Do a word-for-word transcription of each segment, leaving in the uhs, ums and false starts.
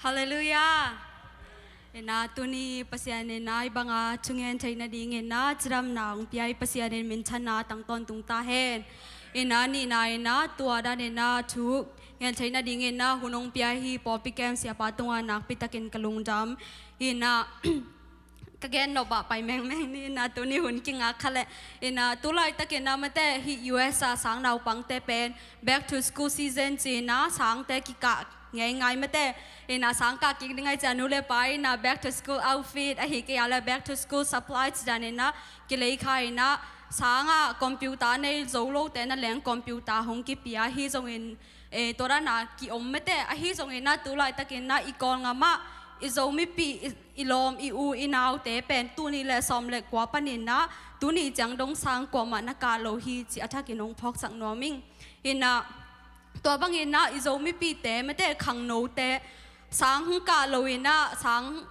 Halleluiah. Ina tuni Pasian ina i banga thungen theih nading ina cidamna hong pia i Pasian in minthanna tang tawntung ta hen. Ina nihna ina tua dan ina thu ngen theih nading ina hun hong pia hi pawlpi kem siapa tunga nakpi takin ka lungdam. Ina ka gen nop ah pai mengmeng ni ina tuni hun kingak kha leh ina tu laitak ina mate hi U S a sang naupangte pen back to school season ci ina sangte kikah ngeingai mate ina sang kah kik ding ai cia nu le pa ina back to school outfit ahi kei a le back to school supply ci dan ina kilei kha ina sanga computer nei zo lote na leng computer hong kipia hi zongin e, tua dana ki-om mate ahi zongin na tu laitak ina i Kawlngam ah i Zomipi i, i lawm i u i naute pen tuni le sawm le kua panin na tuni ciang dong sang kuamah na kah lo hi ci a thakin hong phawksak nuam ing. Ina tua bangin na i Zomipite mate khangnote sang hong kah lo ina sang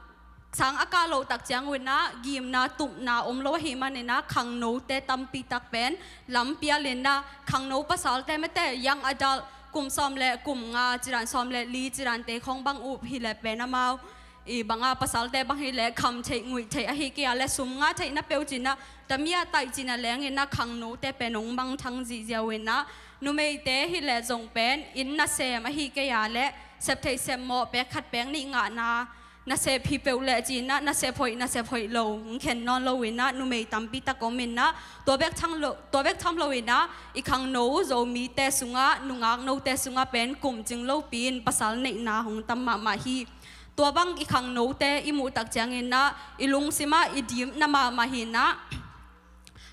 sang a kah loh tak ciang un ah gimna tupna om lo ahih manin ah khangnote tampi tak pen lampial in ah khangno pasalte mate young adult kum sawm le kum nga cidan sawm le li cidante khawng bang up hi le pen amau i banga pasalte bang hi le kham theih nguih theih ahi kei a le sum nga theih na peuh cin ah tamia taih cin ah leng in ah khangnote pen hong bang thang zihziau in ah numeite hi le zong pen inn nasem ahi kei a le sep theih sep mawh pek khat pek nih ngahna nasep hi peuh le cin ah nasep hoih nasep hoih lo hong khen nawn lo in ah numei tampi tak om in ah tua bek tham lo tua bek tham lo in ah i khangno Zomite sungah nungak note sungah pen kum cing lopi in pasal neihna hong tam mahmah hi. Tua bang i khangnote i muh tak ciangin ah i lungsim ah i dimna mahmah hi in ah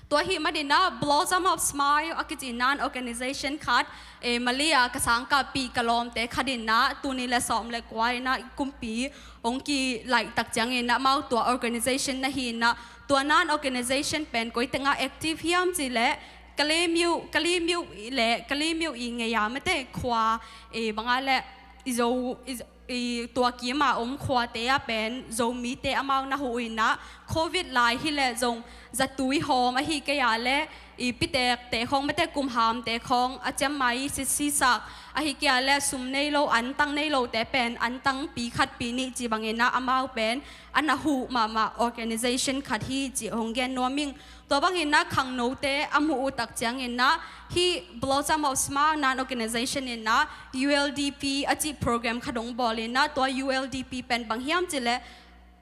tua ahih manin ah Blossom of Smile a kici nan organization khat e, Malaysia ka sangkahpih ka lawmte khat in ah tuni le sawm le kua in ah i kumpi hong kilaih tak ciangin ah amau tua organization na hi in ah tua nan organization pen koi tengah active hiam cih leh Kalaymyo, Kalaymyo le Kalaymyo i ngei a mate khua e, banga le i Zo i, i tua kim a om khuate ah pen Zomite amau na huh in ah Covid lai hi le zong zatui hawm ahi kei a le i pitekte khawng mate kumhamte khawng a ciammai sisisak ahi kei a le sum nei lo antang nei lote pen antang pi khat pi nih ci bangin ah amau pen a na huh mahmah organization khat hi ci hong gen nuam ing. Tua bangin ah khangnote a muh uh tak ciangin ah hih Blossom of Smile nan organization in ah U L D P a cih program khat hong bawl in ah tua U L D P pen bang hiam cih leh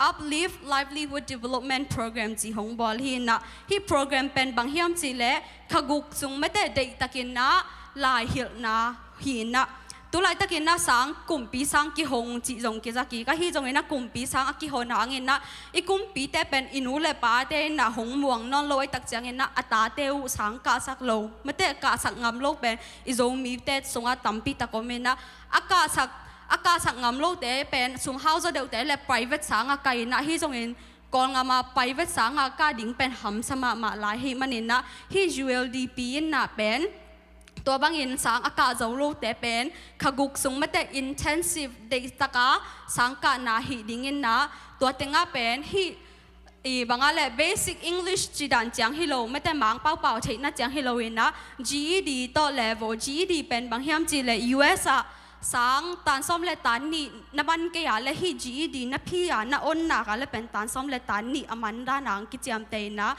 Uplift Livelihood Development Program ci hong bawl hi in ah hih program pen bang hiam cih leh kha guk sung mate deihtakin ah laihilhna hi in ah tu laitakin ah sang kumpi sang kihong cih zong kiza kik ahi zongin ah kumpi sang a kihon hangin ah i kumpite pen i nu le pate in ah hong muang nawn lo ahi tak ciangin ah a tate uh sang kahsak lo mate kahsak ngam lo pen i Zomite sungah tampi tak om in ah a kahsak a kahsak ngam lote pen sum hau zaw deuhte le private sang a kah in ah ahi zongin Kawlngam a private sang a kah ding pen hamsa mahmah lai ahih manin ah hih U L D P in ah pen tua bangin sang a kah zo lote pen kha guk sung mate intensive deihtaka sang kahna hi dingin ah tua tengah pen hih i banga le basic English cidan ciang hi lo mate Mangpau pau theihna ciang hi lo in ah G E D tawh level G E D pen bang hiam cih leh U S ah sang tan sawm le tan nih na man kei a le hih G E D na phi a na on nak a le pen tan sawm le tan nih a man dan ang kiciamteh in ah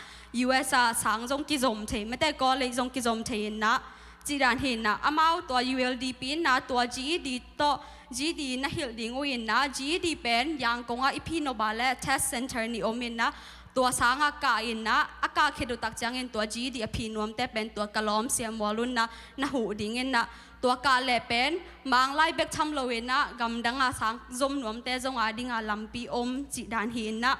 U S ah sang zong kizom thei mate college zong kizom thei in ah cidan hi in ah amau tua U L D P in ah tua G E D tawh G E D na hilh ding uh in ah G E D pen Yangon ah i phi nop a le test center nih om in ah tua sang a kah in ah a kah khit uh tak ciangin tua G E D a phi nuamte pen tua ka lawm Siam Mual un ah na huh ding in ah tua kah leh pen Manglai bek tham lo in ah gamdang a sang zom nuamte zong a ding a lampi om cih dan hi in ah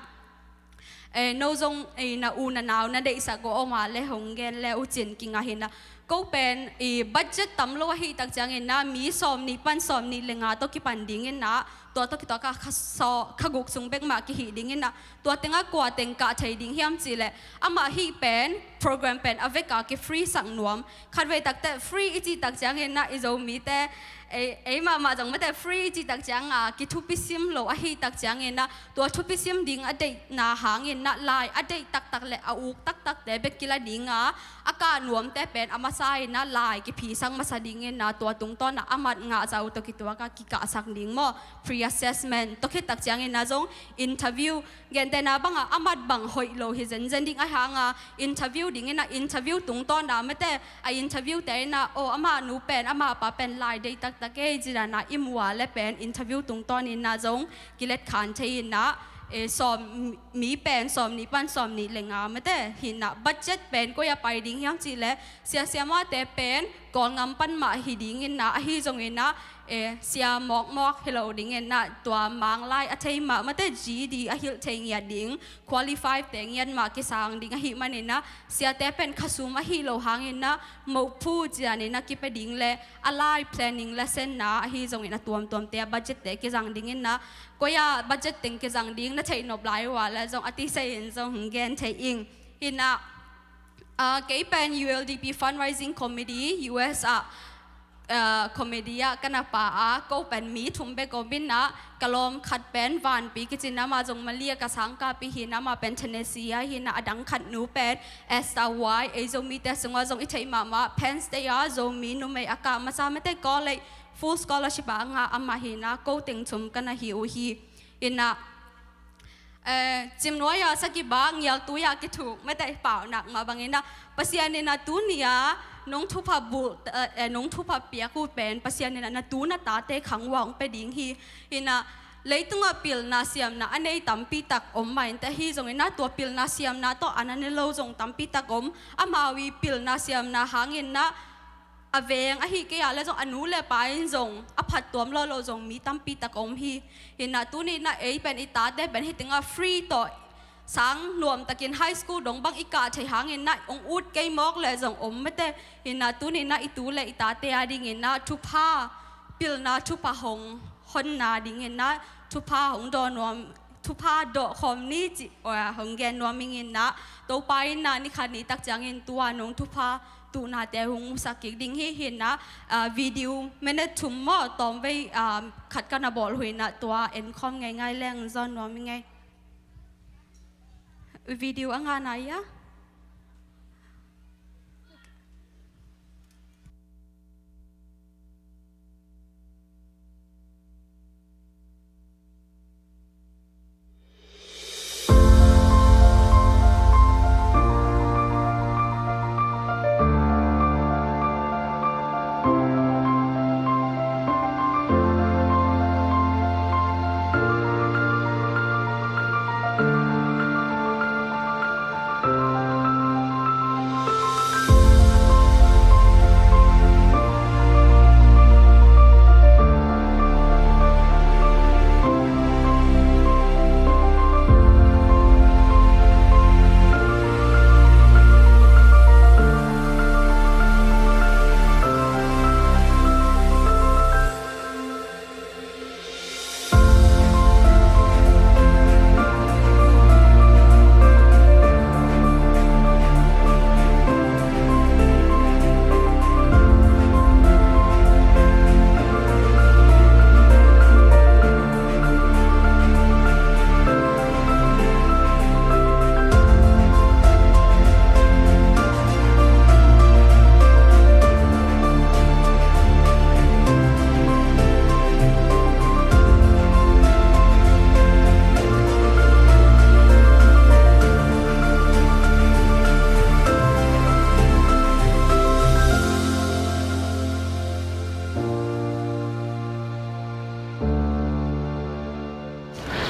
e, no zong e, na u na nau na deihsak uh om a le hong gen le uh cin kingah hi in ah ko pen i budget tam lo ahi tak ciangin ah mi sawm nih pan sawm nih le nga tawh kipan dingin ah tua tawh kituak a kha saw kha guk sung bek mah kihih dingin ah tua tengah kua teng kah thei ding hiam cih leh amah hih pen program pen a vek a ki free sak nuam khatvei takte free i cih tak ciangin ah i Zomite ei, ei mahmah zong mate free i cih tak ciang a kithupi sim lo ahi tak ciangin ah tua thupi sim ding a deihna hangin ah lai a deih taktak le a uk taktakte bek kila ding a a kah nuamte pen a masa in ah lai kiphisak masa dingin ah tua tungtawn ah a mat ngah zah uh tawh kituak a kikahsak ding maw assessment, tua khit tak ciangin ah zong interview, gentehna bangah a mat bang hoih lo hi zenzen ding ahih hangah interview dingin ah interview tungtawn ah mate, a interview te in ah, oh, amah nu pen, amah pa pen lai dei taktak ei, ci dan ah i mu a leh pen interview tungtawn in ah zong kilet khan thei in ah, eh, sawm, mi pen sawm nih pan sawm nih le nga mate hi in ah, budget pen koi ah pai ding hiam cih leh sia siamahte pen Kawlgam pan mah hi dingin ah, ahi zongin ah, eh, sia mawkmawk hi lo dingin ah, tua Mang lai a thei mah mate, G E D a hilh thei ngiat ding, qualify te ngiat mah kisang ding ahih manin ah, siate pen khasum ahi lo hangin ah, mophu cianin ah kipia ding le a lai planning lesson na, ahi zongin a tuamtuamte a budget te kizang dingin ah, koi ah budget teng kizang ding na theih nop lai uh a leh zong a tisei in zong hong gen thei ing. Hi in ah, ah, kei pen U L D P Fundraising Committee, U S ah, ah, committee ah ka na pa a, ko pen mi thum bek om in ah, ka lawm khat pen Vanpi kici in ah, amah zong Malaysia ka sangkahpih hi in ah, amah pen Tennessee ah hi in ah, a dang khat nu pen Esther Wai, ei Zomite sungah zong i theih mahmah, Penn State ah Zomi numei a kah masa mate, college full scholarship a ngah amah hi in ah, ko teng thum ka na hi uh hi. Hi in ah, eh, cimnuai ah sakibak, ngialtui ah kithuk mate, pau nak mah bangin ah, Pasian in ah tuni ah nong thupha bulh, eh, nong thupha piak uh pen Pasian in ah na tu na tate khang uh a hong pia ding hi. Hi in ah, leitungah pilna siamna a nei tampi tak om mah inteh, ahi zongin ah tua pilna siamna tawh an a ne lo zong tampi tak om. Amau i pilna siamna hangin ah a veng ahih kei a leh zong a nu le pa in zong a phattuam lawh lo zong mi tampi tak om hi. Hi in ah tuni in ah ei pen i tate pen hih tengah free tawh sang nuamtakin high school dong bang i kah theih hangin ah hong ut kei mawk leh zong om mate. Hi in ah tuni in ah i tu le i tate a dingin ah thupha, pilna thupha hong honna dingin ah thupha hong dawn nuam, thupha dawhkhawm ni cih, aa, hong gen nuam ing in ah, Topa in ah ni khat ni tak ciangin tua nong thupha tuhnate hong musak kik ding hi. Hi in ah, aa, video minute thum maw, tawmvei, aa, khat ka na bawl uh hi in ah, tua enkhawm ngeingai leng zawn nuam ing ei. Video a ngah nai a.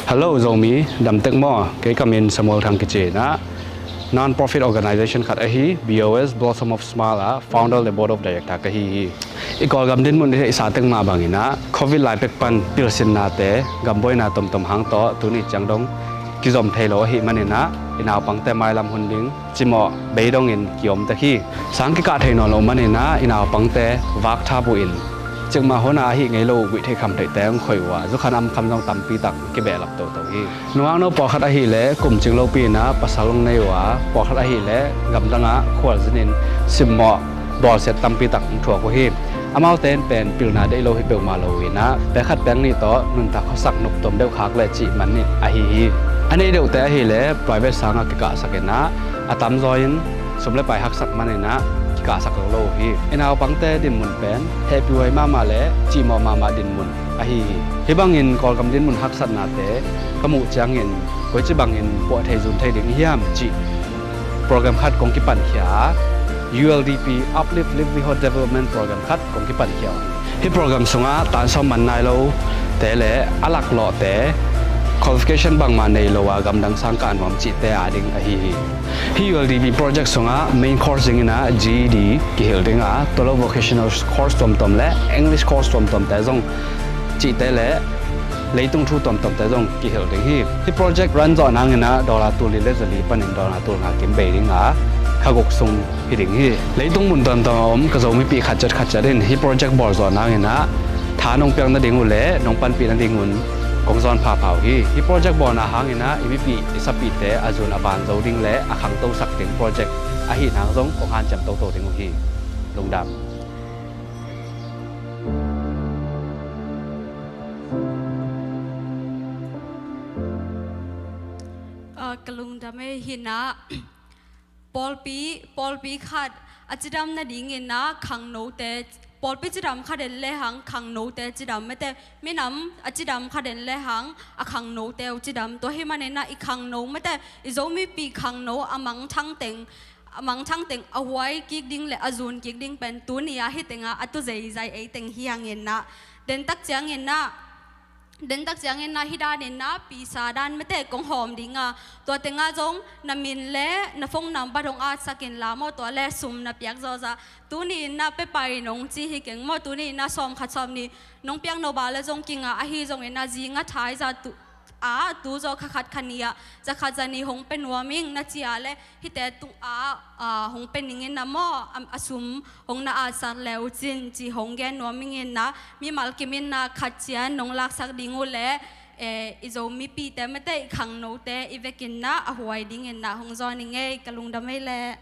Hello Zomi, dam tek maw? Kei ka min Samuel Thang kici in ah, non-profit organization khat ahi B O S, Blossom of Smile ah founder le board of director ka hi hi. I Kawlgam dinmun i theihsa tek mah bangin ah, covid lai pek pan pilsinnate, gambuaina tomtom hang tawh tuni ciang dong kizom thei lo ahih manin ah, i naupangte mailam hun ding cimawh bei dongin kiom tek hi. Sang kikah thei nawn loh manin ah, i naupangte vak tha buhin, cikmah hun a ahih ngei lo uh guih theih kham theihte hong khoih uh a, zukham amkham zong tampi tak kibehlap toto hi. Nungakno pawlkhat ahih leh kum cing lopi in ah pasal hong nei uh a, pawlkhat ahih leh gamdang ah khualzin in simmawh bawlsiat tampi tak hong thuak uh hi. Amaute in pen pilna deih lo hi peuhmah lo uh in ah, pek khat pek nih tawh nuntak khuasak nop tuam deuh khak leh cih man in ahi hi. A nei deuhte ahih leh private sang ah kikahsak in ah, a tamzaw in sum le pai haksak man in ah, kahsak lo lo hi. I naupangte dinmun pen hehpihhuai mahmah le cihmawh mahmah dinmun ahi hi. Hih bangin Kawlgam dinmun haksatnate ka muh ciangin koici bangin puah thei zun thei ding i hiam cih program khat kong kipankhia a, U L D P Uplift Livelihood Development Program khat kong kipankhia uh hi. Hih program sungah tan sawm man nai lo te le a laklawhte, qualification bangmah nei lo a gamdang sang kah nuam cihte a ding ahi hi. Hih U L D P project sungah main course dingin ah G E D kihilh ding a, tua lo vocational course tuamtuam le English course tuamtuamte zong cihte le leitung thu tuamtuamte zong kihilh ding hi. Hih project run zawh nangin ah dollar tul li le zali panin dollar tul nga kim bei ding a, kha guk sung hi ding hi. Leitung mun tuamtuam a om ka Zomipih khat ciat khat ciat in hih project bawl zawh nangin ah tha nong piak nading uh le nong panpih nadingun kong zawn phapha uh hi. Hih project bawlna hangin ah i mipih i sapihte a zun a ban zo ding le a khangtosak ding project ahih nang zong kong hanciam toto ding uh hi. Lungdam. Ah, ka lungdam ei. Hinah pawlpi, pawlpi khat a cidam nadingin ah khangnote, pawlpi cidam khat en lehang khangnote cidam mate, minam a cidam khat en lehang a khangnote uh cidam. Tua hih manin ah i khangno mate, i Zomipih khangno a mangthang teng, a mangthang teng a huai kik ding le a zun kik ding pen tuni ah hih tengah a tu zeizai ei teng hi hangin ah, dentak ciangin ah, dentak ciangin ah hih danin ah pisa dan mate kong hawm ding a, tua tengah zong na min le na phone number hong atsak inla maw, tua le sum na piak zawzah tuni in ah pepai nong ci hi keng maw, tuni in ah sawm khat sawm nih nong piak no ba le zong kinga, ahi zongin ah zingah thai za tu a tu zaw kha khat kha nih ah za khat za nih hong pe nuam ing na ci a le hihte tungah, ah, hong pe ning in ah maw, a, a sum hong na atsak le uh cin ci hong gen nuam ing in ah, mimal kim in ah khat cian nong laksak ding uh le, eh, i Zomipihte mate i khangnote i vekin ah a huai dingin ah hong zawn ing ei. Ka lungdam ei leh.